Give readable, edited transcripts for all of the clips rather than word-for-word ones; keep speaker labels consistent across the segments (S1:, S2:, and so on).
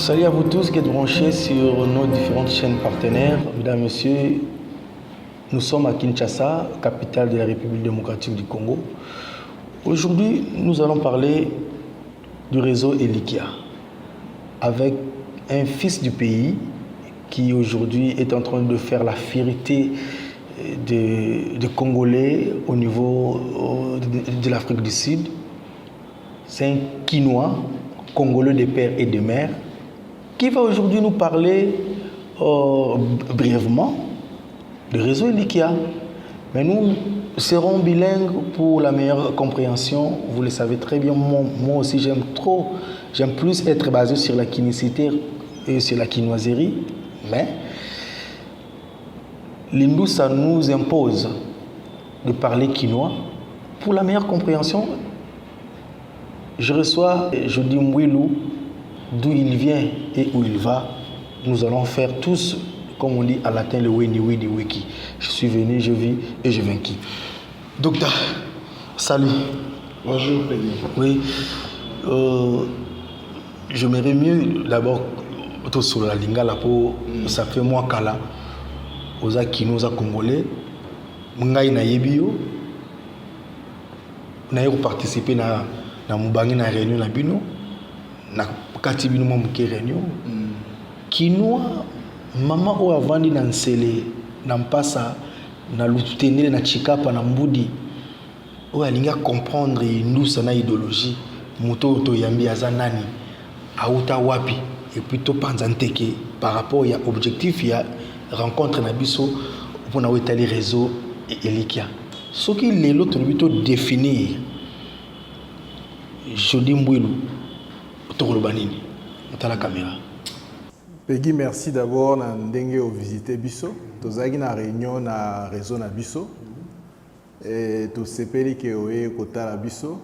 S1: Salut à vous tous qui êtes branchés sur nos différentes chaînes partenaires. Mesdames, Messieurs, nous sommes à Kinshasa, capitale de la République démocratique du Congo. Aujourd'hui, nous allons parler du réseau Elikia avec un fils du pays qui aujourd'hui est en train de faire la fierté de Congolais au niveau de l'Afrique du Sud. C'est un Kinois, Congolais de père et de mère, qui va aujourd'hui nous parler brièvement du réseau Elikia. Mais nous serons bilingues pour la meilleure compréhension. Vous le savez très bien, moi aussi j'aime plus être basé sur la kinicité et sur la kinoiserie. Mais l'Indoussa nous impose de parler kinois pour la meilleure compréhension. Je reçois Jody Mbouilou, d'où il vient et où il va. Nous allons faire tous, comme on dit à latin, le Weni Widi Wiki. Je suis venu, je vis et je vainquis. Docteur, salut.
S2: Bonjour, Peggy.
S1: Oui. J'aimerais mieux d'abord sur la lingala po ça fait moi kala oza kino, oza congolais. Ngai nayebi yo, naye koparticiper na mobangi na réunion na bino, na kati bino mwa moke réunion. Kinois, mama oyo avandi na Nsele, na Mpasa, na Lutendele, na Chikapa, na Mbudi, oyo alingi acomprendre indusa na idéologie, moto oyo toyambi aza nani, auta wapi, et puis topanza nteke par rapport ya objectif ya rencontre na biso mpona oyo etali réseau Elikia. Soki lelo tolobi todéfinir Jody Mbwilu, tokoloba nini? Otala caméra.
S2: Peggy, merci d'abord na ndenge ovisite biso. Tozalaki na réunion na réseau na biso e, tosepeli ke oye kotala biso.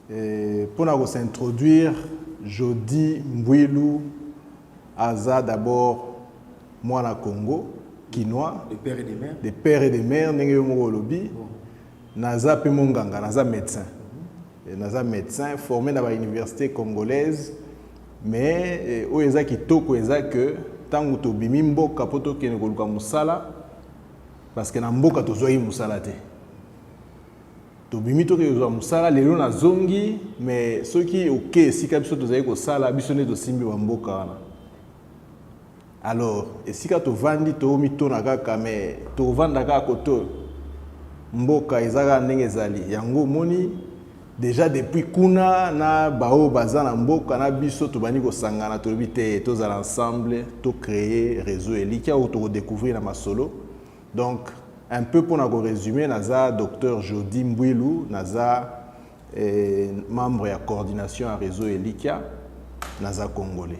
S2: Mpona kosintroduire, Jody Mbwilu aza d'abord mwana Congo, kinois.
S1: De père et de mère.
S2: De père et de mère, ndenge yo moko olobi. Naza mpe monganga, naza médecin. Naza médecin formé na bauniversité congolaise, mais oyo eza kitoko eza ke ntango tobimi mboka mpo tokende koluka mosala, parce que na mboka tozwaki mosala te, tobimi tokende kozwa mosala. Lelo nazongi, mais soki oke esika biso tozali kosala, biso nde tosimbi bamboka wana. Alors esika tovandi, tomitona kaka, mais tovanda kaka koto mboka eza kaka ndenge ezali. Yango omoni déjà depuis kuna na baoyo baza na mboka na biso, tobandi kosangana, tolobi te tozala ensemble, tocréer réseau Elikia oyo tokodécouvrir na masolo. Donc un peu mpona korésumer, naza docteur Jody Mbwilu, naza membre ya coordination ya réseau Elikia, naza congolais.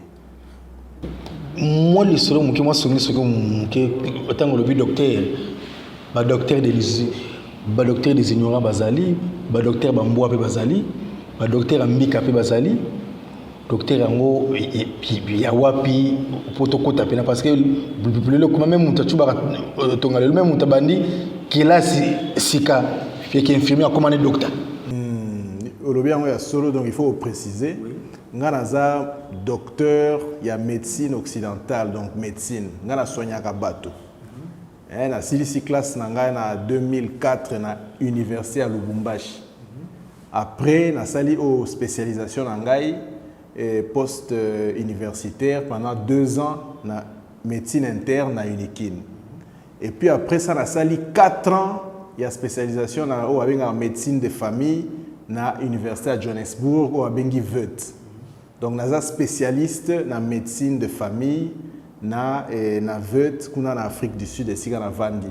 S1: Mwa lisolo moke, mwa songi soki moke. Ntango olobi docteur, badocteur de badocteur des ignorants bazali, badocteur bambwa mpe bazali, badocteur ya mbika mpe bazali. Docteur yango ya wapi mpo tokɔta pena? Parce que lelo koma même moto acubaka tonga, lelo même moto abandi kelasi sika yeke infirmier akóma ne docteur.
S2: Olobi yango ya solo, donc il faut préciser, nga naza docteur ya médecine occidentale, donc médecine, nga nasoignaka bato. Nasilisi classe na ngai na 2004 na université ya Lubumbashi. Après nasali oyo spécialisation na ngai post universitaire pendant 2 ans na médecine interne na Unikin. Et puis après ça nasali 4 ans ya spécialisation na oyo babengaka médecine de famille na université ya Johannesburg, oyo babengi VUT. Donc naza spécialiste na médecine de famille na VUT kuna na Afrique du Sud, esika navandi.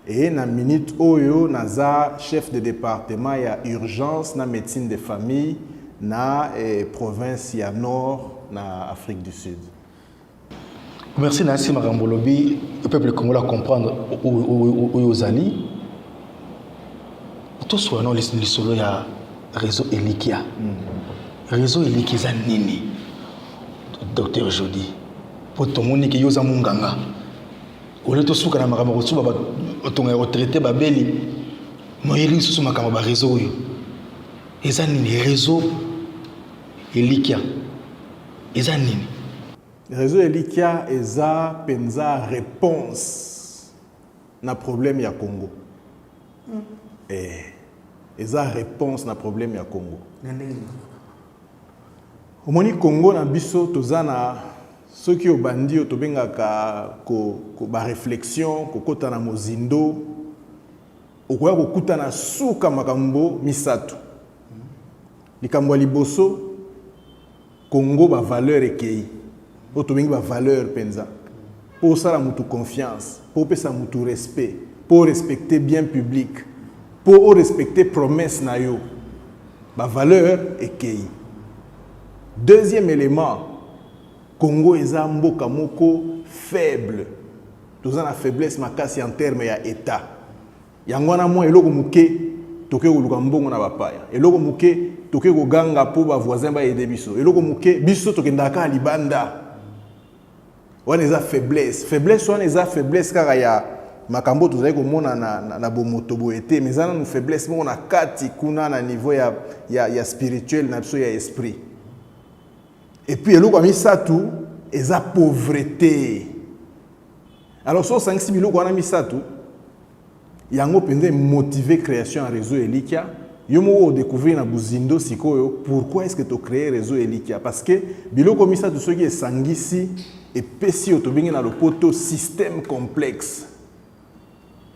S2: E na minute oyo naza chef de département ya urgence na médecine de famille na province ya Nord na Afrique du Sud.
S1: Merci na nsi makambo olobi, peuple congolais comprendre oyo ozali. Tosola no lisolo ya réseau Elikia. Réseau Elikia eza nini, docteur Jody? Mpo tomoni ke yo oza monganga, ole tosuka na makambo kosuba otonga ya kotraiter babeli, moyeli lisusu makambo baréseau oyo eza nini, réseau Elikia? Eza nini?
S2: Réseau Elikya eza mpenza réponse na problème ya Congo. Eza réponse na problème ya Congo.
S1: Na ndenge nini?
S2: Omoni, Congo na biso, toza na, soki obandi oyo tobengaka ko baréflexion, kokɔta na mozindo, okoya kokuta na suka makambo misato. Likambo ya liboso, Congo bavaleur ekei, oyo tobengi bavaleur mpenza. Mpo osala mutu confiance, mpo opesa mutu respect, mpo orespecte bien public, mpo orespecte promesse na yo, bavaleur ekei. Deuxième élément, Congo eza mboka moko faible. Toza na faiblesse makasi en terme ya état. Yango wana mwa eloko moke, toke koluka mbongo na bapaya. Eloko moke, toke koganga mpo bavoisin baaider biso. Eloko moke, biso tokendaka kaka libanda. Wana eza faiblesse. Faiblesse wana eza faiblesse kaka ya makambo tozali komona na bomoto boye te, mais eza nanu faiblesse moko na kati kuna, na niveau ya spirituel na biso, ya esprit. Et puis eloko ya misato eza pauvreté. Alors so osangisi biloko wana misato, yango mpenza emotive création ya réseau Elikya. Yo moko odécouvrir na bozindo sikoyo pourquoi est ce que tocréer réseau Elikya, parce que biloko misato soki esangisi, epesi oyo tobengi na lopoto système complexe.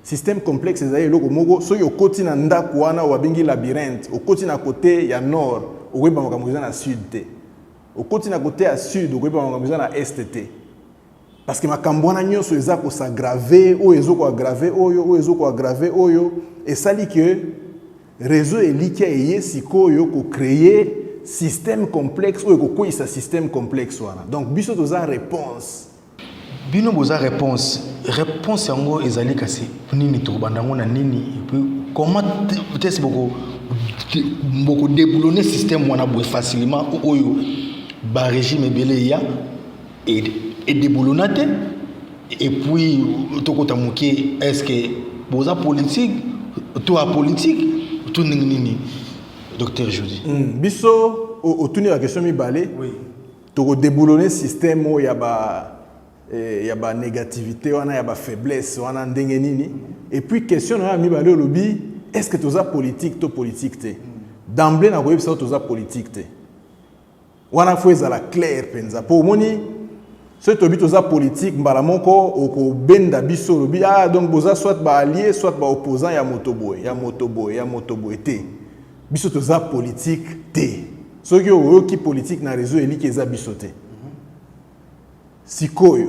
S2: Système complexe ezali eloko moko, soki okoti na ndako wana oyo babengi labyrinthe, okoti na côté ya nord, okoyeba makambo eza na sud te. Okoti na côté ya sud, okoyeba makambo eza na est te, parce que makambo wana nyonso eza kos'aggraver, oyo ezokoaggraver oyo, oyo ezokoaggraver oyo. Esali ke réseau Elikya eye sikoyo kocréer système complexe oyo ekokweyisa système complexe wana. Donc biso toza réponse.
S1: Bino boza réponse. Réponse yango ezali kasi nini? Tokobanda yango na nini? Et puis comment est-ce bokodéboulonner système wana boye facilement, oyo barégime ebele eya edéboulonna te? Et puis tokota moke, est ce que boza politique to apolitique to ndenge nini, docteur Jodi?
S2: Biso, otuni baquestion mibale. Tokodéboulonner système oyo ya banégativité wana, ya bafaiblesse wana, ndenge nini? Et puis question na yo ya mibale, olobi: est ce que toza politique to politique te? D'emblée nakoyebisa yo, toza politique te. Wana fo ezala clair mpenza, mpo omoni, soki toyebi toza politique, mbala moko okobenda biso, olobi: ah, donc boza soit baallié, soit baopposant ya moto boye, ya moto boye, ya moto boye. Te, biso toza politique te. Soki oyoki politique na réseau Elikya, eza biso te. Sikoyo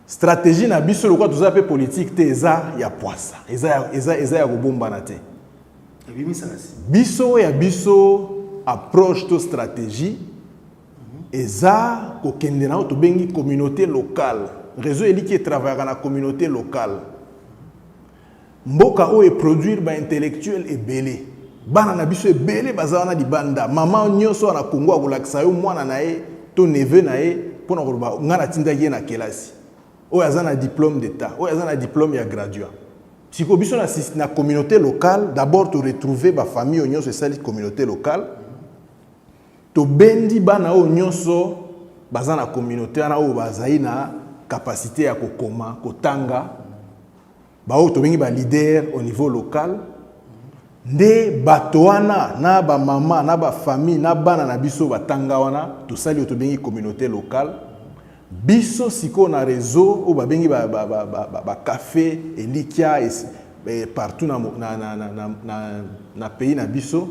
S2: stratégie na biso, lokola toza mpe politique te, eza ya pwasa, eza ya kobombana te. Biso, ya biso approche to stratégie eza kokende na oyo tobengi communauté locale. Réseau Elikya etravaillaka na communauté locale. Mboka oyo eproduire baintellectuel ebele, bana na biso ebele baza wana libanda. Mama nyonso wana Kongo akolakisa yo mwana na ye to neveu na ye mpona koloba: ngai natindaki ye na kelasi, oyo aza na diplôme d'état, oyo aza na diplôme ya graduat. Sikoyo biso na communauté locale, d'abord toretrouve bafamille oyo nyonso esali communauté locale. Tobendi bana oyo nyonso baza na communauté wana, oyo bazali na capacité ya kokoma, kotanga, baoyo tobengi baleader au niveau local. Nde bato wana na bamama na bafamille na bana na biso batanga wana, tosali oyo tobengi communauté locale. Biso sikoyo na réseau oyo babengi bacafé ba, ba, ba, ba Elikya partout na pays na biso,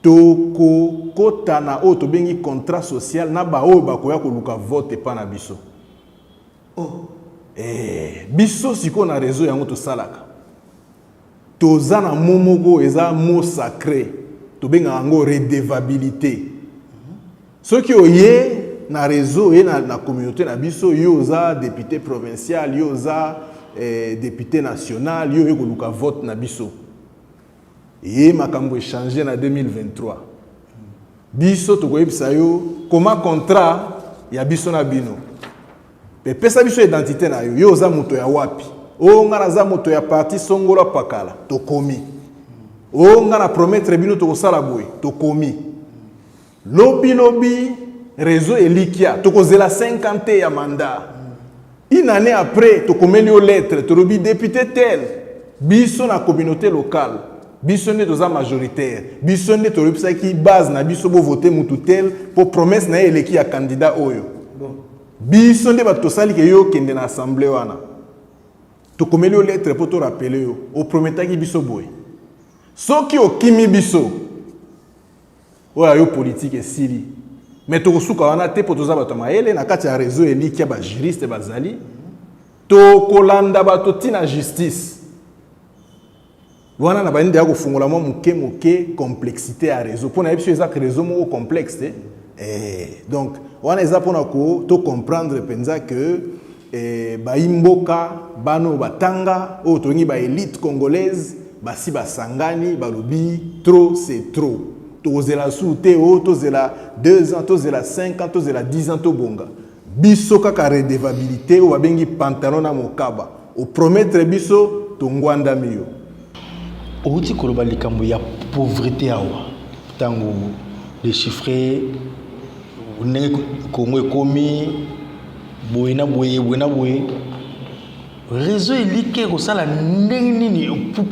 S2: tokokota na oyo tobengi contrat social na baoyo bakoya koluka vote epa na biso.
S1: Oh.
S2: Biso sikoyo na réseau yango tosalaka, toza na mot moko, eza mot sacré, tobengaka yango redevabilité. Soki oye na réseau, oye na communauté na biso, yo oza député provincial, yo oza député national, yo oye koluka vote na biso, ye makambo échange na 2023, biso tokoyebisa yo koma contrat ya biso na bino. Pesa biso identité na yo. Yo oza moto ya wapi? Oyo nga naza moto ya parti songolo pakala. Tokomi oyo nga na promettre bino tokosala boye. Tokomi lobi lobi. Réseau Elikia, tokozela 5 ans te ya mandat. Une année après, tokomeli yo lettre, tolobi: député tel, biso na communauté locale, biso nde toza majoritaire, biso nde tolobisaki base na biso bovote mutu tel mpo promesse na ye eleki ya candidat oyo. Biso nde bato tosali ke yo okende na assemblée wana. Tokomeli yo lettre mpo torappeler yo, oprometaki biso boye. Soki okimi biso, oyo yo politique esili. Mais tokosuka wana te, mpo toza bato ya mayele. Na kati ya Réseau Elikia, bajuriste bazali, tokolanda bato ntina justice wana. Na bandi ya kofungola mwa moke moke complexité ya réseau, mpo na ye biso eza réseau moko complexe te. Donc wana eza mpona ko tocomprendre mpenza ke bayi mboka, bana oyo batanga, oyo tobengi baélite congolaise, basi basangani, balobi trop c'est trop. Tokozela su te oyo tozela 2 ans, tozela 5 ans, tozela 10 ans, tobonga. Biso kaka redevabilité oyo babengi pantalon na mokaba. Opromettre biso, tongwandami yo.
S1: Outi koloba likambo ya pauvreté awa. Ntango déchiffre ndenge Kongo ekomi boye na boye, boye na boye, Réseau Elikia ekosala ndenge nini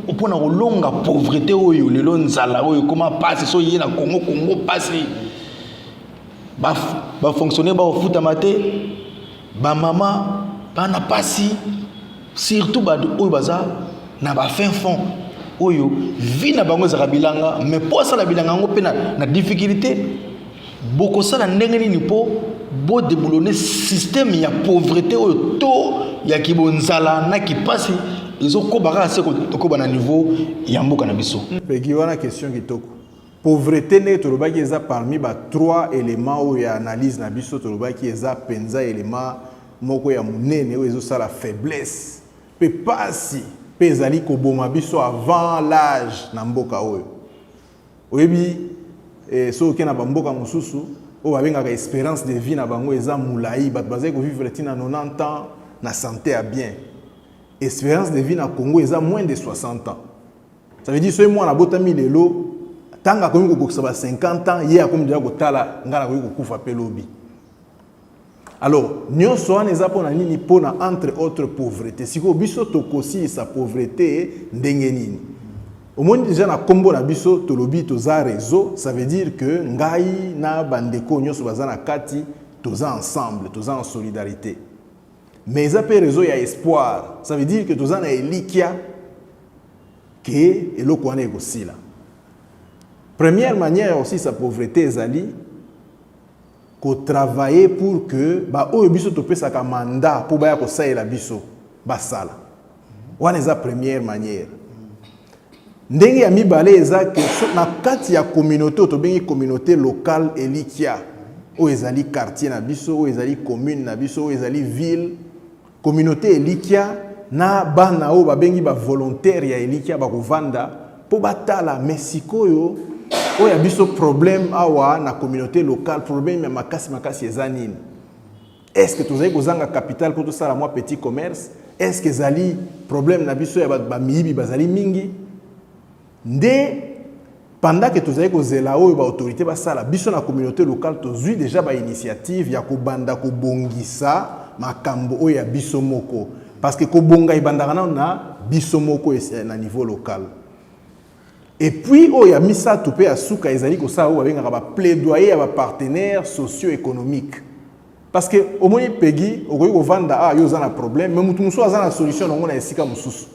S1: mpona kolonga pauvreté oyo lelo, nzala oyo ekóma pasi? So ye na Kongo, Kongo pasi, bafonctionnaire bakofutama te, bamama bana pasi, surtout bato oyo baza na bafin fond, oyo vie na bango ezalaka bilanga, mais mpo asala bilanga yango mpe na difficulté. Bokosala ndenge nini mpo bodéboulonner système ya pauvreté oyo to ya kibonzala na kipasi ezokoba kaka se kokoba na niveau ya mboka na biso?
S2: Peki, wana question kitoko. Pauvreté, ndenge tolobaki, eza parmi ba trois éléments oyo ya analyse na biso. Tolobaki eza mpenza élément moko ya monene oyo ezosala faiblesse mpe pasi mpe ezali koboma biso avant l'âge na mboka oyo. Oyebi, soki oke na bamboka mosusu oyo babengaka espérance de vie na bango eza molai, bato bazali kovivre ntina 90 ans na santé ya bien. Espérance de vie na Congo eza moins de 60 ans. Ça veut dire soki mwana abotami lelo, ntango akomi kokokisa ba 50 ans, ye akomi deja kotala: ngai nakoki kokufa mpe lobi. Alors nyonso wana eza mpona nini? Mpona entre autres pauvreté. Sikoyo biso tokosilisa pauvreté ndenge nini? Omoni déjà na nkombo na biso, tolobi toza réseau. Ça veut dire que ngai na bandeko nyonso baza na kati, toza ensemble, toza en solidarité. Mais eza mpe réseau ya espoir. Ça veut dire que toza na elikia ke eloko wana ekosila. Première manière ya kosilisa pauvreté ezali kotravailler pour que baoyo biso topesaka mandat mpo baya kosalela biso basala. Wana eza première manière. Ndenge ya mibale eza ke na kati ya communauté oyo tobengi communauté locale Elikia, oyo ezali quartier na biso, oyo ezali commune na biso, oyo ezali ville, communauté Elikia na bana oyo babengi bavolontaire ya Elikia bakovanda mpo batala. Mais sikoyo oyo ya biso problème awa na communauté locale, problème ya makasi makasi eza nini? Est ce que tozali kozanga capital mpo tosala mwa petit commerce? Est ce que ezali problème na biso ya bato bamiyibi bazali mingi? Nde pendant ke tozali kozela oyo baautorité basala, biso na communauté locale tozwi déjà bainitiative ya kobanda kobongisa makambo oyo ya biso moko, parce que kobonga ebandaka nano na biso moko na niveau local. Et puis oyo ya misato mpe ya suka ezali kosala oyo babengaka baplaidoyer ya bapartenaire socio-économique, parce que omoni, Pegi, okoki kovanda, ah, yo oza na problème, mais motu mosusu aza na solution nango na esika mosusu.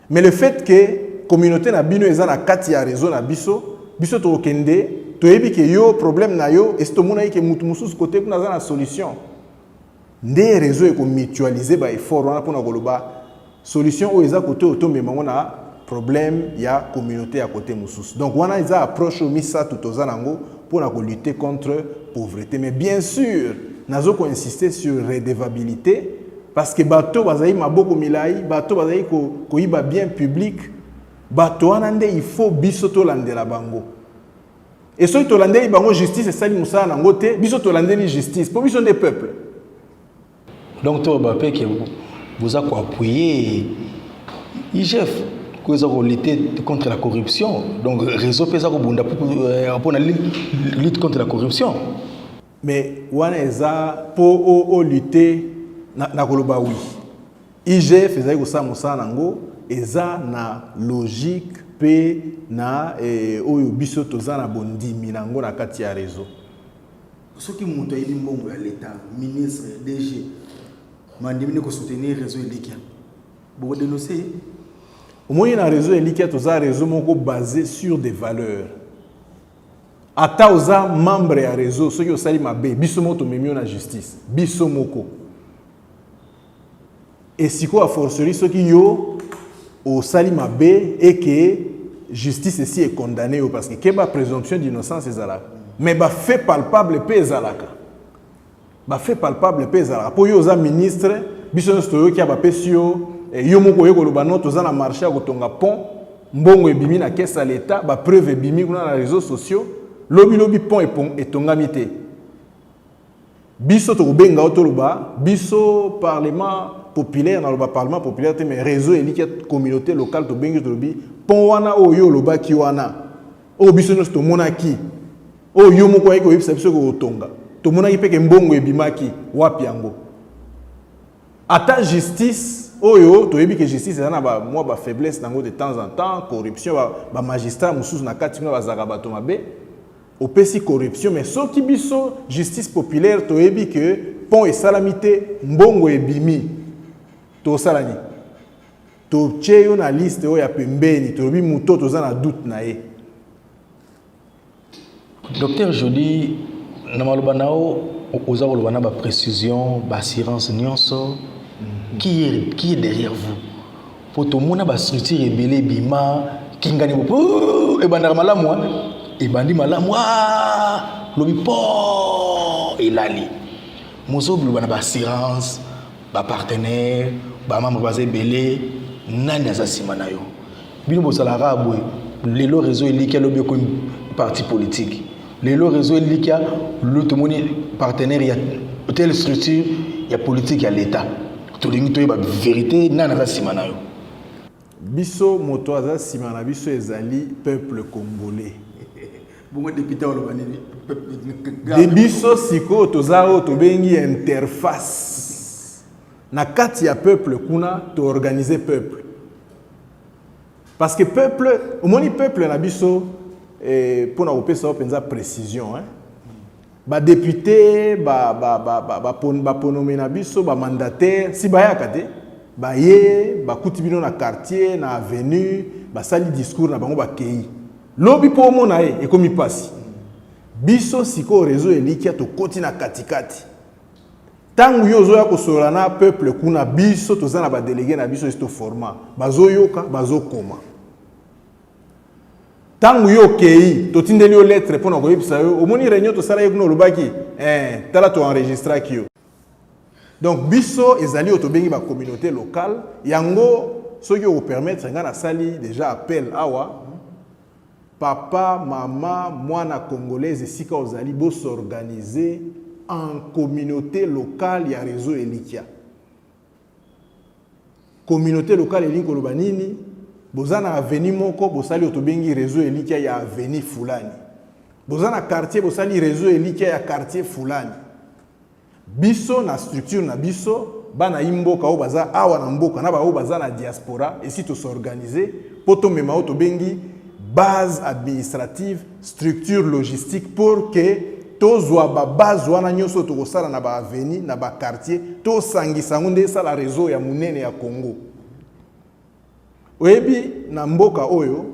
S2: Mais le fait que communauté na bino eza na kati ya réseau na biso, biso tokokende, toyebi ke yo problème na yo esi tomonaki ke motu mosusu kote kuna aza na solution. Nde réseau ekomutualiser baeffort wana mpona koloba solution oyo eza kote oyo, tomema yango na problème ya communauté ya kote mosusu. Donc wana eza approche oyo misato toza nango mpona kolutter contre pauvreté. Mais bien sûr, nazo koinsister sur redevabilité, parce que bato bazali maboko milai, bato bazali koyiba bien public, bato wana nde il faut biso tolandela bango. E soki tolandeli bango, justice esali mosala nango te, biso tolandeli justice mpo biso nde peuple.
S1: Donc toyeba mpe ke boza koappuyer IGF ko eza kolutter contre la corruption. Donc réseau mpe eza kobunda mpona lutte contre la corruption.
S2: Mais wana eza mpo olutter na koloba oui, IGF ezali kosala mosala nango, eza na logique mpe na oyo biso toza na bondimi nango na kati ya réseau.
S1: Soki moto ayebi mbongo ya l'État, ministre, DG, mandimi ni kosoutenir réseau Elikia, bokodénonce?
S2: Omoni, na réseau Elikia toza réseau moko basé sur des valeurs. Ata oza membre ya réseau, soki osali mabe, biso moko tomemi yo na justice, biso moko. E sikoyo, a fortiori soki yo osali mabe eke justice esi econdamné yo, parce que keba, présomption d'innocence ezalaka, mais bafait palpable mpe ezalaka, bafait palpable mpe ezalaka. Mpo yo oza ministre, biso nyonso toyoki ya bapesi yo, yo moko oye koloba no, toza na marché ya kotonga pont, mbongo ebimi na caisse ya l'État, bapreuve ebimi kuna na réseaux sociaux. Lobilobi pont etongami te, biso tokobenga yo, toloba biso parlement populaire, naloba parlement populaire te, mais réseau Elikia, communauté locale, tobengi, tolobi pont wana oyo yo olobaki wana, oyo biso nyonso tomonaki, oyo yo moko oyaki koyebisa biso kotonga, tomonaki mpe ke mbongo ebimaki, wapi yango? Ata justice oyo toyebi ke justice eza na mwa bafaiblesse nango de temps en temps, corruption, bamagistrat mosusu na kati kuna bazalaka bato mabe, opesi corruption. Mais soki biso justice populaire toyebi ke pont esalami te, mbongo ebimi, tosala nini? Totie yo na liste oyo ya pembeni, tolobi moto toza na doute na ye.
S1: Docteur Joli, na maloba na yo, oza koloba na baprécision, baassurance nyonso. Qui est derrière vous? Po tomona bastructure ebele ebima kingani bo ebandaka malamu, ebandi malamu, lobi po elali. Mozobloba na baassurance, bapartenaire, bamembre baza ebele. Nani aza nsima na yo? Bino bozalaka boye, lelo réseau Elikia, lobi ekomi parti politique, lelo réseau Elikia, lo tomoni partenaire ya telle structure ya politique ya l'État. Tolingi toyeba vérité, nani aza nsima na yo?
S2: Biso, moto aza nsima na biso ezali peuple congolais.
S1: Bongo député oloba nini?
S2: De biso sikoyo toza oyo tobengi interface na kati ya peuple kuna, toorganize peuple, parce que peuple, omoni peuple na biso, mpona kopesa yo mpenza précision, hein? Badéputé baponome na biso, bamandataire, si bayaka te, baye bakuti bino na quartier, na avenue, basali discours na bango, bakei. Lobi mpo omona ye ekomi mpasi. Biso sikoyo réseau Elikia tokoti na katikati. Ntango yo ozoya kosolola na peuple kuna, biso toza na badélégué na biso esi toforma, bazoyoka, bazokoma. Ntango yo okei, totindeli yo lettre mpona koyebisa yo: omoni réunion tosalaki kuna, olobaki, tala, toenregistraki yo. Donc biso ezali oyo tobengi bacommunauté locale. Yango soki okopermettre ngai, nasali déjà appel awa: papa, mama, mwana congolaise, esika ozali, bos'organiser en communauté locale ya réseau Elikia. Communauté locale elingi koloba nini? Boza na avenue moko, bosali oyo tobengi réseau Elikia ya avenue fulani. Boza na quartier, bosali réseau Elikia ya quartier fulani. Biso na structure na biso, bana yi mboka oyo baza awa na mboka na baoyo baza na diaspora, esi tos'organiser mpo tomema oyo tobengi base administrative, structure logistique, pour que tozwa babase wana nyonso oyo tokosala na baavenue, na baquartier, tosangisa yango nde esala réseau ya monene ya Congo. Oyebi, na mboka oyo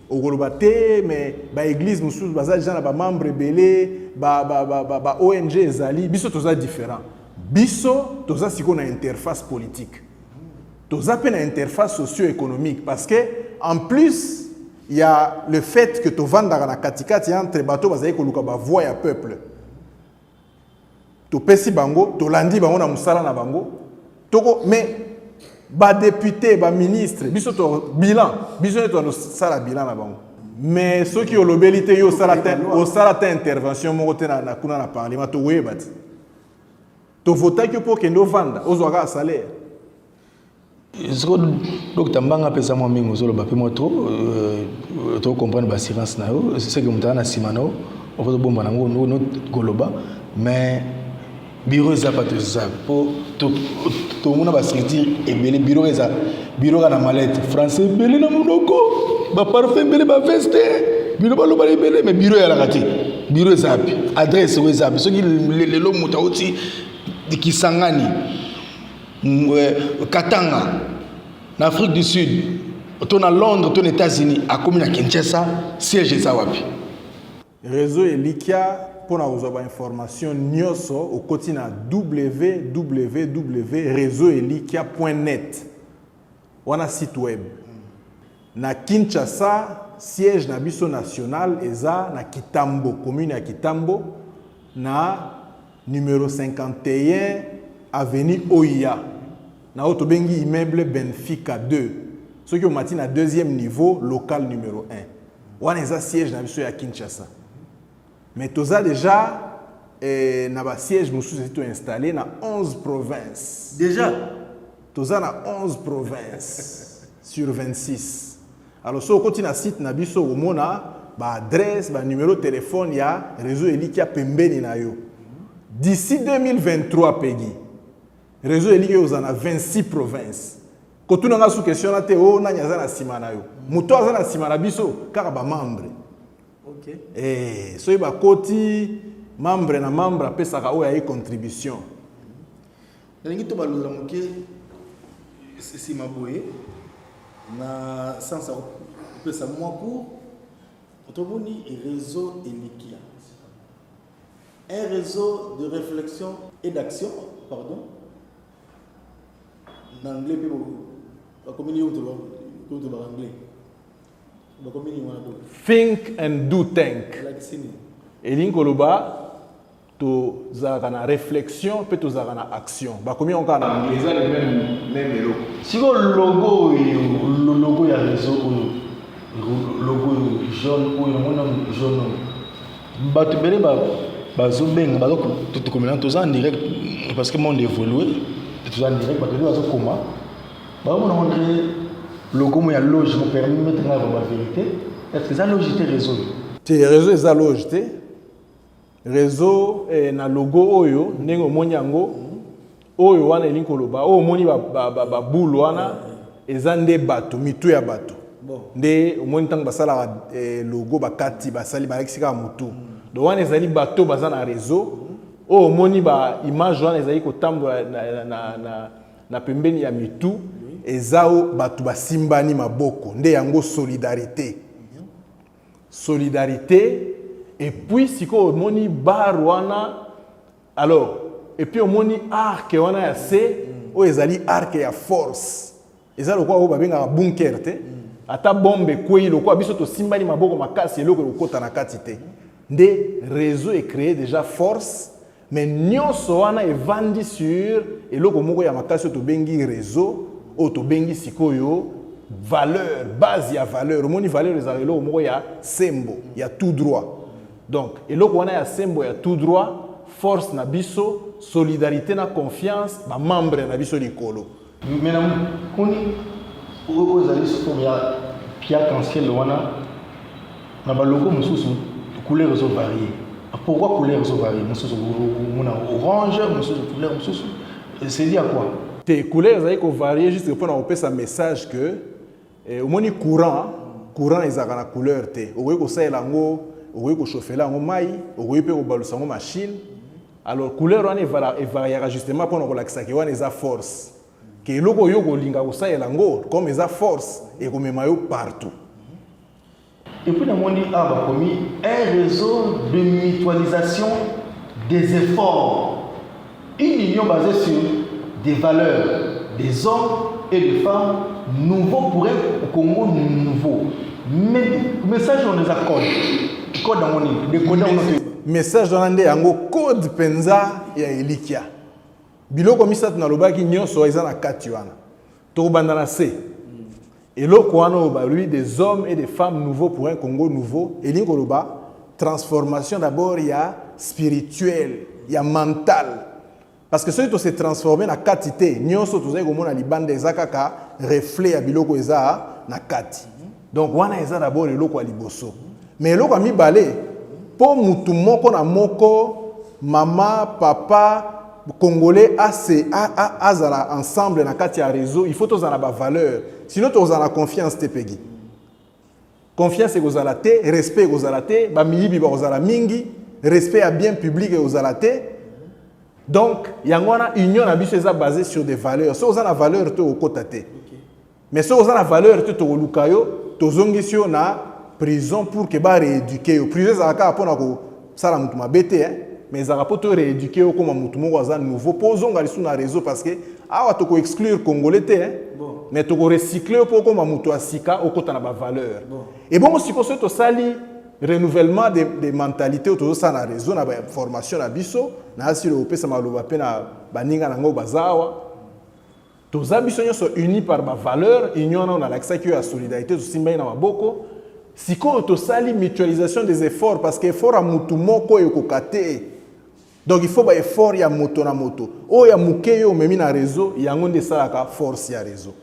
S2: okoloba te, mais baéglise mosusu baza deja na bamembre ebele, ba, ba, ba, ba, ba ONG ezali. Biso toza différent. Biso toza sikoyo na interface politique, toza mpe na interface socio-économique, parce que en plus ya le fait que tovandaka na katikati entre bato bazali koluka bavoix ya peuple, topesi bango, tolandi bango na mosala na bango toko. Mais badéputé, baministre, biso to bilan, biso nde tozosala bilan na bango. Mais soki olobeli te, yo osala te intervention moko te na kuna na parlement, tokoyeba te tovotaki mpo okende ovanda, ozwa kaka salaire.
S1: Siko docteur Mbanga apesa mwa mingi, ozoloba mpe mwa trop. Tocomprendre baassurance na yo, seke moto aza na nsima na yo. Okozobomba nango koloba, mais bureau eza bato eza po tomona bastructure ebele. Bureau eza bureau kaka na malete, français ebele na monoko, baparfum ebele, baveste, bino baloba ebele, mais bureau eyalaka te. Bureau eza api? Adresse oyo eza api? Soki lelo moto auti Kisangani, Katanga, na Afrique du Sud, to na Londres, to na États-Unis, akomi na Kinshasa, siège eza wapi?
S2: Réseau Elikia, mpona kozwa bainformation nyonso, okoti na www réseauelikia net. Wana site web. Na Kinshasa, siège na biso national eza na Kitambo, commune ya Kitambo, na numéro 51, avenue Oya, na oyo tobengi immeuble Benfica 2. Soki omati na deuxième niveau, local numéro 1. Wana eza siège na biso ya Kinshasa. Mais toza déjà na basiège mosusu esi toinstalle na 11 provinces.
S1: Déjà?
S2: Toza na 11 provinces sur 26. Alors soki okoti na site na biso, okomona baadresse, banuméro téléphone ya Réseau Elikia pembeni na yo. D'ici 2023, Pegi, Réseau Elikia ozala na 26 provinces. Kotuna nga su question na te o nani aza na nsima na yo. Moto aza na nsima na biso kaka bamembre. Soki bakoti, membre na membre apesaka oyo aye contribution.
S1: Nalingi to balongola moke nsima boye na sens ya kopesa mwa cours. Tomoni Réseau Elikia, un réseau de réflexion et d'action, pardon, na anglais mpe bakomi nini? Oyo tobaka anglais, bakomi nini wana?
S2: Think and do tank.
S1: Elakisi nini?
S2: Elingi koloba tozalaka na réflexion mpe tozalaka na action. Bakomi yango kaka na anglais, eza le même eloko.
S1: Sikoyo logo oyo, logo ya réseau oyo, logo oyo jaune oyo, mona jaune oyo, bato ebele bazobenga, bazokomela. Toza en direct parce que monde évolue. Toza en direct, bato ebele bazokoma, bazomona ngo ndre logo mo ya loge. Mo permettre nga ba vérité, est ce que eza loge te, réseau?
S2: Te, réseau eza loge te. Réseau na logo oyo, ndenge omoni yango oyo wana, elingi koloba oyo omoni babule wana eza nde bato, mitu ya bato. Nde omoni ntango basalaka logo, bakati, basali, balakisi kaka motu. Donc wana ezali bato baza na réseau. Oyo omoni baimage wana ezali kotambola na pembeni ya mitu, eza o bato basimbani maboko. Nde yango solidarité, solidarité. Et puis sikoyo omoni bar wana, alors et puis omoni arc wana ya se oyo ezali arc ya force. Eza lokola oyo babengaka bunker te. Ata bombe ekwei, lokola biso tosimbani maboko makasi, eloko ekokota na kati te. Nde réseau ecréé déjà force, mais nyonso wana evandi sur eloko moko ya makasi oyo tobengi réseau, oyo tobengi sikoyo valeur, base ya valeur. Omoni, valeur ezalaka eloko moko ya sembo, ya tout droit. Donc eloko wana ya sembo, ya tout droit, force na biso, solidarité na confiance, bamembre na biso likolo.
S1: Mais na koni oyo ezali forme ya pierre arc-en-ciel wana, na balogo mosusu couleur ezovarie. Pourquoi couleur ezovarie? Mosusu omona orange, mosusu couleur mosusu. C'est dit à quoi?
S2: Te, couleur ezali kovarie juste mpona kopesa message que omoni courant, courant ezalaka na couleur te. Okoki kosalela yango, okoki kochauffela yango mai, okoki mpe kobalusa yango machine. Alors couleur wana evariaka justement mpona kolakisa ke wana eza force, ke eloko oyo kolinga kosalela yango, comme eza force, ekomema yo partout.
S1: Et puis namoni awa bakomi un réseau de mutualisation des efforts, une union basée sur des valeurs, des hommes et des femmes nouveaux pour un Congo nouveau. Mais message on eza code, code yango nini? Décode yango te.
S2: Message wana nde yango code mpenza ya Elikia. Biloko misato nalobaki nyonso eza na kati wana. Tokobanda na se eloko wana oyo balobi des hommes et des femmes nouveaux pour un Congo nouveau. Elingi koloba transformation d'abord ya spirituel, ya mental, parce que soki tose transforme na kati te, nyonso tozali komona libanda eza kaka reflet ya biloko eza na kati. Donc wana eza d'abord eloko ya liboso. Mais eloko ya mibale, Mpo mutu moko na moko, mama, papa, congolais ase azala ensemble na kati ya réseau, il faut tozala na bavaleur, sinon tozala na confiance te. Pegi confiance ekozala te, respect ekozala te, bamiyibi bakozala mingi, respect ya bien public ekozala te. Donc yango wana union na biso eza basé sur des valeurs. Soki oza na valeur te, okota te. Mais soki oza na valeur te, tokoluka yo, tozongisi yo na prison pour que barééduquer yo. Prison ezalaka kaka mpona kosala motu mabe te, hein? Mais ezalaka mpo torééduquer yo, koma motu moko aza nouveau, mpo ozonga lisusu na réseau, parce que awa tokoexclure congolais te, hein?
S1: Bon.
S2: Mais tokorecycle yo mpo okoma moto ya sika, okota na bavaleur. Ebongo sikoyo, soki tosali renouvellement de mentalité oyo tozosala na réseau, na baformation na biso, naasili kopesa maloba mpe na baninga na yango baza awa, toza biso nyonso uni par bavaleur. Union wana oyo nalakisaki oyo ya solidarité, tosimbaki na maboko. Sikoyo tosali mutualisation des efforts, parce que effort ya motu moko ekoka te. Donc il faut baeffort ya moto na moto. Oyo ya moke yo omemi na réseau, yango nde esalaka force ya réseau.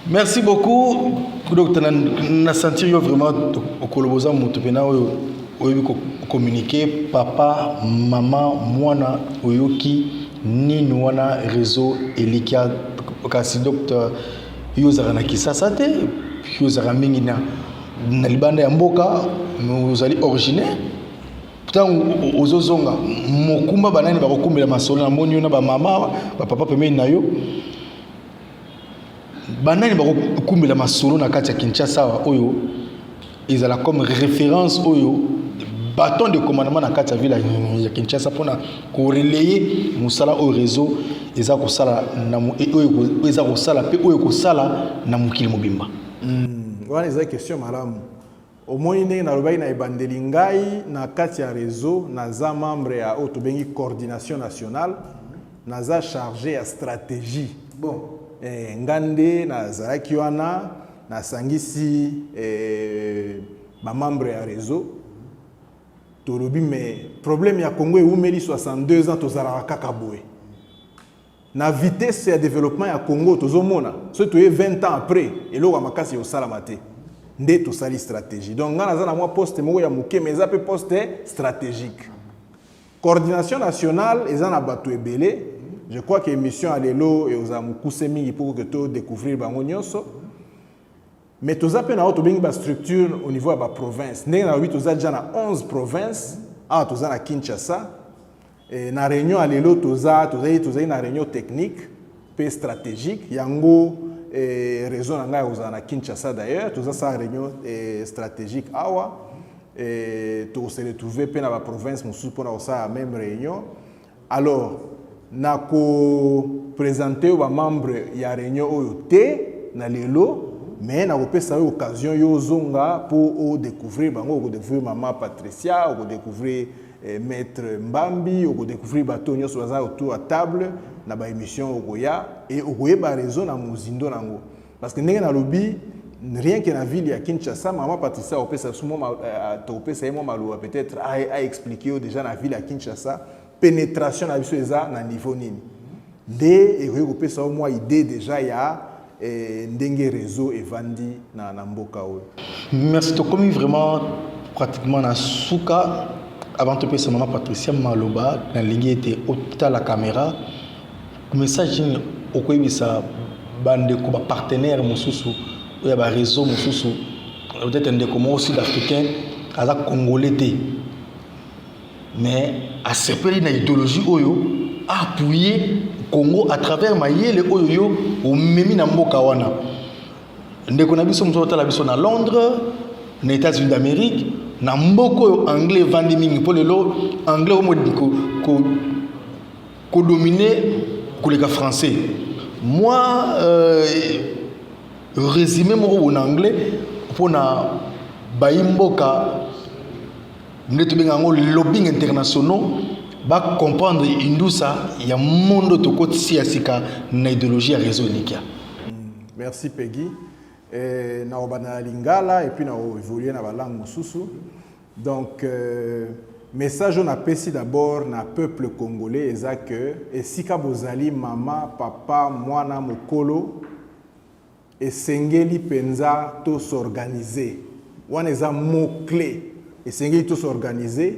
S1: Merci beaucoup, docteur. Na sentir yo vraiment okoloba, oza moto mpena oyo oyebi communiquer. Papa, mama, mwana, oyoki nini wana? Réseau Elikia. Kasi docteur, yo ozalaka na Kisasa te, yo ozalaka mingi na libanda ya mboka, ozali originaire. Ntango ozozonga mokumba, banani bakokumbela masolo? Namoni yo na bamama, bapapa pembeni na yo. Banani bakokumbela masolo na kati ya Kinshasa awa, oyo ezala comme référence, oyo bâton de commandement na kati ya ville ya Kinshasa mpona korelayer mosala oyo réseau eza kosala na oyo eza kosala mpe oyo ekosala na mokili mobimba?
S2: Wana eza question malamu. Omoni ndenge nalobaki na ebandeli, ngai na kati ya réseau naza membre ya oyo tobengi coordination nationale, naza chargé ya stratégie.
S1: Bon.
S2: Nga nde nazalaki wana, nasangisi bamembre ya réseau, tolobi: mais problème ya Congo ewumeli 62 ans, tozalaka kaka boye. Na vitesse ya développement ya Congo tozomona, soki toye 20 ans après, eloko ya makasi ekosalama te. Nde tosali stratégie. Donc ngai naza na mwa poste moko ya moke, mais eza mpe poste stratégique. Coordination nationale eza na bato ebele. Je crois que émission ya lelo ekozala mokuse mingi mpo ke todécouvrir bango nyonso. Mais toza mpe na oyo tobengi bastructure au niveau ya baprovince. Ndenge nalobi, toza déjà na 11 province. Awa toza na Kinshasa. Na réunion ya lelo, toza tozali na réunion technique mpe stratégique. Yango raison na ngai ya kozala na Kinshasa. D'ailleurs toza sala réunion stratégique awa. Tokose retrouver mpe na baprovince mosusu mpona kosala même réunion. Alors nakoprésente oyo bamembre ya réunion oyo te na lelo, mais nakopesa yo occasion, yo ozonga mpo odécouvrir bango. Okodécouvrir mama Patricia, okodécouvrir maître Mbambi, okodécouvrir bato nyonso baza autour ya table na baémission okoya e okoyeba réseau na mozindo nango. Parce que ndenge nalobi, rien que na ville ya Kinshasa, mama Patricia akopesa biso, tokopesa ye mwa maloba, peut-être aexpliquer yo déjà na ville ya Kinshasa pénétration na biso eza na niveau nini, nde ekoki kopesa yo mwa idée déjà ya ndenge réseau evandi na mboka oyo.
S1: Merci. Tokomi vraiment pratiquement na suka. Avant topesa mama Patricia maloba, nalingi ete otala caméra. Message nini okoyebisa bandeko, bapartenaire mosusu oyo ya baréseau mosusu? Peut-être ndeko moko sud africain aza congolais te, mais asepeli na idéologie oyo, appuyer Congo à travers mayele oyo yo omemi na mboka wana. Ndeko na biso mosusu otala biso na Londres, na États-Unis d'Amérique, na mboka oyo anglais evandi mingi, mpo lelo anglais omo kodominer koleka français, moi résumé moko boye na anglais mpona bayi mboka, nde tobenga yango lobbying internationaux, bacomprendre indusa ya mondo tokotisi ya sika na idéologie ya réseau Elikia.
S2: Merci Peggy. Nakobanda na lingala et puis nakoévolue na balangue mosusu. Donc message oyo napesi d'abord na peuple congolais eza ke esika bozali, mama, papa, mwana, mokolo, esengeli mpenza tos'organiser. Wana eza mot clé. Esengeli to s'organiser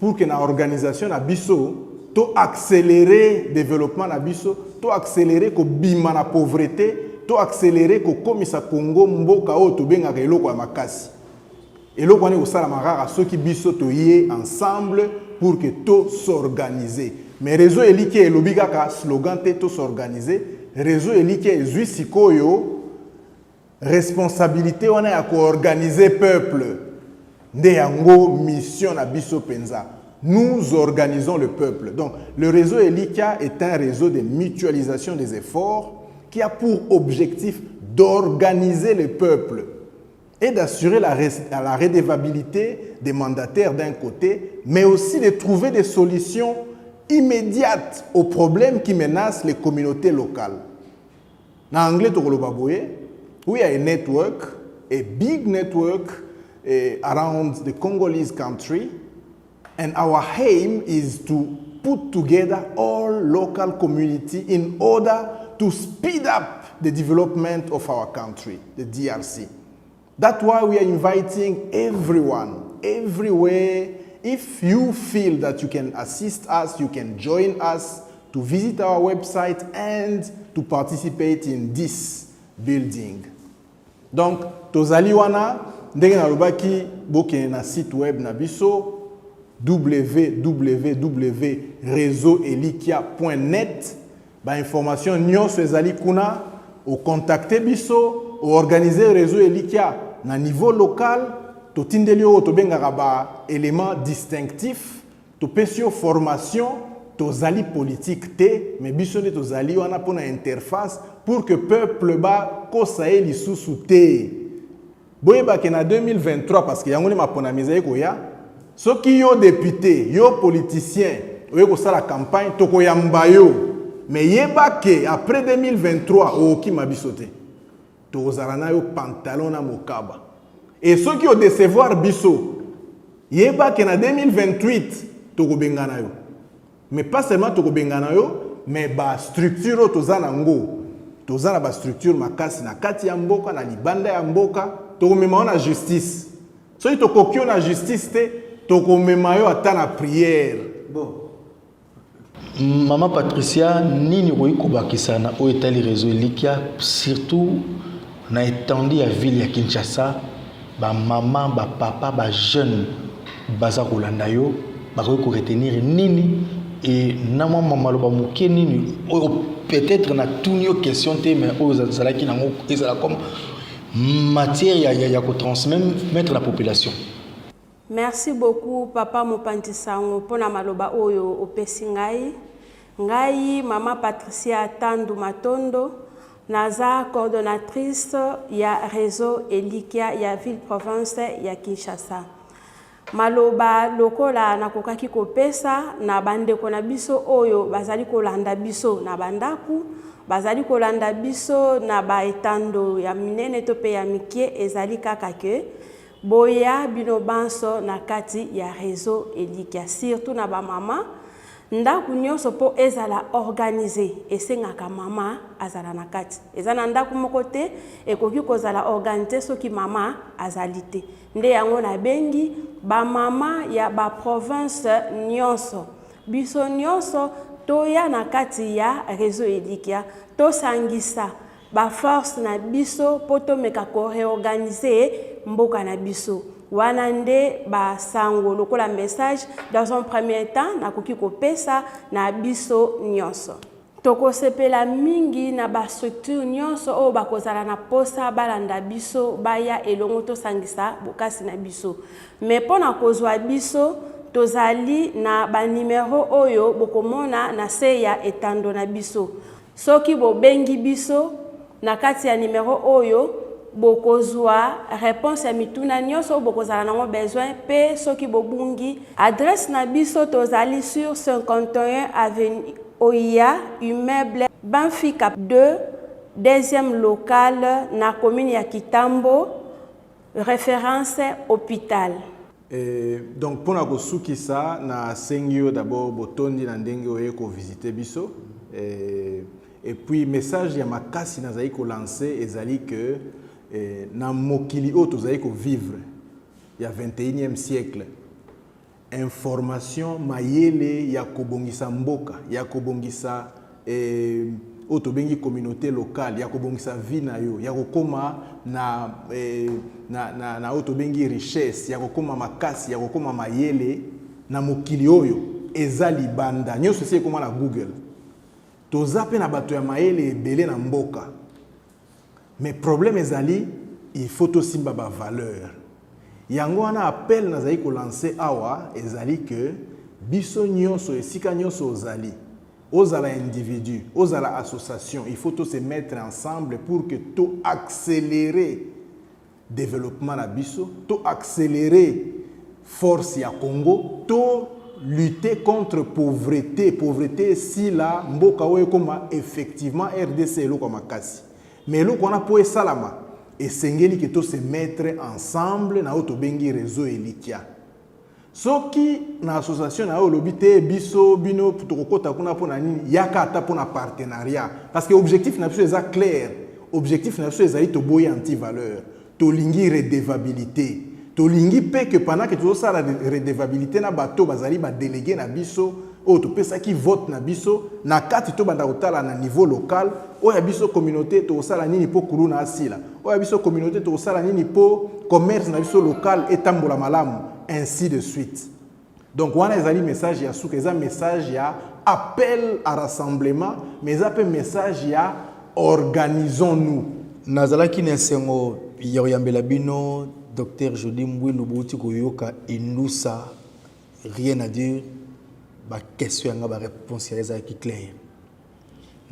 S2: pour que na organisation na biso to accélérer développement na biso, to accélérer kobima na pauvreté, to accélérer kokomisa Congo mboka oyo tobengaka eloko ya makasi. Eloko wana ekosalama kaka soki biso toye ensemble pour que to s'organiser. Mais Réseau Elikia elobi kaka slogan te, to s'organiser. Réseau Elikia ezwi sikoyo responsabilité wana ya koorganiser peuple. Nde yango mission na biso mpenza. Nous organisons le peuple. Donc le Réseau Elikia est un réseau de mutualisation des efforts qui a pour objectif d'organiser le peuple et d'assurer la redevabilité des mandataires d'un côté, mais aussi de trouver des solutions immédiates aux problèmes qui menacent les communautés locales. En anglais, tokoloba boye, we are a network, a big network around the Congolese country, and our aim is to put together all local community in order to speed up the development of our country, the DRC. That's why we are inviting everyone, everywhere. If you feel that you can assist us, you can join us to visit our website and to participate in this building. Donc, tozali wana, ndenge nalobaki, bokende na site web na biso www.réseauelikia.net. Ba information nyonso ezali kuna. Ocontacte biso, oorganize Réseau Elikia na niveau local. Totindeli oyo tobengaka ba élément distinctif, topesi yo formation. Tozali politique te, mais biso nde tozali wana mpona interface pour que peuple bakosa ye lisusu te. Boyebake na 2023, parce que yango nde maponami ezali koya, soki yo député, yo politicien, oye kosala campagne, tokoyamba yo, mais yeba ke après 2023 okokima biso te. Tokozala na yo pantalon na mokaba. E soki odécevoir biso, yeba ke na 2028 tokobengana yo. Mais pas seulement tokobengana yo, mais bastructure oyo toza nango, toza na bastructure makasi na kati ya mboka, na libanda ya mboka, tokomema yo na justice. Soki tokoki yo na justice te, tokomema yo ata na prière.
S1: Bon, Mama Patricia, nini okoki kobakisa na oyo etali Réseau Elikia, surtout na étendue ya ville ya Kinshasa? Bamama, bapapa, bajeune baza kolanda yo, bakoki koretenir nini? E na mwa maloba moke nini oyo peut-être natuni yo question te, mais oyo ezalaki nango ezala comme matière ya kotransmettre la population?
S3: Merci beaucoup, papa mopanzi sango, mpona maloba oyo opesi ngai. Ngai Mama Patricia Tandu Matondo, naza coordonnatrice ya Réseau Elikia ya ville province ya Kinshasa. Maloba lokola nakokaki kopesa na bandeko na biso oyo bazali kolanda biso na bandako, bazali kolanda biso na baetando ya minene to mpe ya mike, ezali kaka ke boya bino banso na kati ya Réseau Elikia, surtout na bamama. Ndako nyonso mpo ezala organisé, esengaka mama azala na kati. Eza na ndako moko te ekoki kozala organisé soki mama azali te. Nde yango nabengi bamama ya baprovince nyonso, biso nyonso toya na kati ya Réseau Elikia, tosangisa baforce na biso mpo tomeka koréorganiser mboka na biso. Wana nde basango lokola message dans un premier temps nakoki kopesa na biso nyonso. Tokosepela mingi na bastructure nyonso oyo bakozala na posa balanda biso, baya elongo, tosangisa bokasi na biso. Me mpo na kozwa biso, tozali na banimero oyo bokomona na se ya etando na biso. Soki bobengi biso na kati ya nimero oyo, bokozwa réponse ya mituna nyonso oyo bokozala nango besoin. Mpe soki bobungi adresse na biso, tozali sur 51 avenue Oya, immeuble Benfica 2, deuxième local, na commune ya Kitambo, référence hôpital.
S2: Et donc, mpona kosukisa, nasengi yo d'abord botondi na ndenge oye kovisite biso. Et puis message ya makasi nazali kolancer ezali ke na mokili oyo tozali kovivre. ya 21e siècle, information, mayele ya kobongisa mboka, ya kobongisa eh, oyo tobengi communauté locale, ya kobongisa vie na yo, ya kokóma na, eh, na, na, na oyo tobengi richesse, ya kokóma makasi, ya kokóma mayele na mokili oyo eza libanda. Nyonso esi ekóma na Google. Toza mpe na bato ya mayele ebele na mboka, mais problème ezali, il faut tosimba bavaleur. Yango wana appel nazali kolancer awa ezali ke biso nyonso, esika nyonso ozali, ozala individu, ozala association, il faut to se mettre ensemble pour que to accélérer développement na biso, to accélérer force ya Congo, to lutter contre pauvreté. Pauvreté esila, mboka oyo ekóma effectivement RDC eloko ya makasi. Mais eloko wana, mpo esalama, esengeli ke to se mettre ensemble na oyo tobengi réseau Elikia. Soki na association na yo olobi te, biso bino tokokɔta kuna mpo na nini, yaka ata mpo na partenariat, parce que objectif na biso eza clair. Objectif na biso ezali toboyi antivaleur, tolingi redevabilité, tolingi mpe ke pendant ke tozosala redevabilité na bato bazali badélégué na biso oyo topesaki vote na biso na kati, tobanda kotala na niveau local oyo ya biso communauté, tokosala nini mpo kuluna asila, oyo ya biso communauté, tokosala nini mpo commerce na biso local etambola malamu, ainsi de suite. Donc wana ezali message ya suka, eza message ya appel à rassemblement, mais eza mpe message ya organisons-nous.
S1: Nazalaki na esengo ya koyambela bino docteur Jodi Mbwilu. Bouti koyoka indusa, rien à dire. Baquestion yanga, baréponse ya ezalaki claire.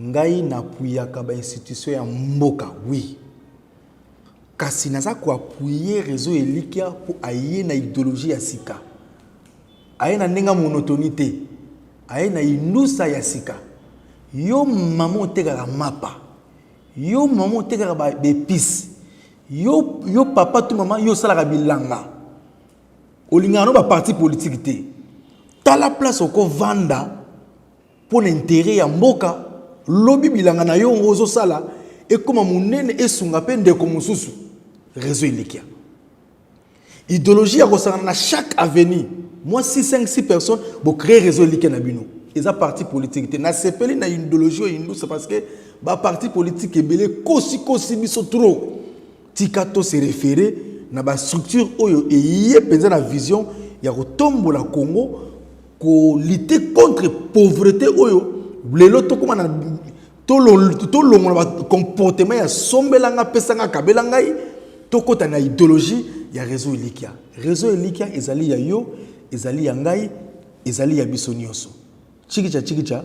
S1: Ngai napuyaka bainstitution ya mboka, oui, kasi naza koappuyer réseau Elikia mpo aye na idéologie ya sika, aye na ndenge ya monotonie te, aye na indusa ya sika. Yo mama otekaka mapa, yo mama otekaka baépice, yo papa to mama, yo osalaka bilanga, olingaka no baparti politique te, tala place okovanda mpo na intérêt ya mboka. Lobi bilanga na yo ngo ozosala ekóma monene, esunga mpe ndeko mosusu. Réseau Elikia, idéologie ya kosangana na chaque avenue, moi 6 5 6 personnes, bocréer réseau Elikia na bino. Eza parti politique te. Nasepeli na idéologie oyo indusa, parce que baparti politique ebele kosikosi biso trop. Tika to se référer na bastructure oyo eye mpenza na vision ya kotombola Congo, kolutter contre pauvreté oyo lelo tokóma na tolongola bacomportement ya sombelanga, pesanga, kabela ngai. Tokɔta na idéologie ya réseau Elikia. Réseau Elikia ezali ya yo, ezali ya ngai, ezali ya biso nyonso. Chikicha chikicha.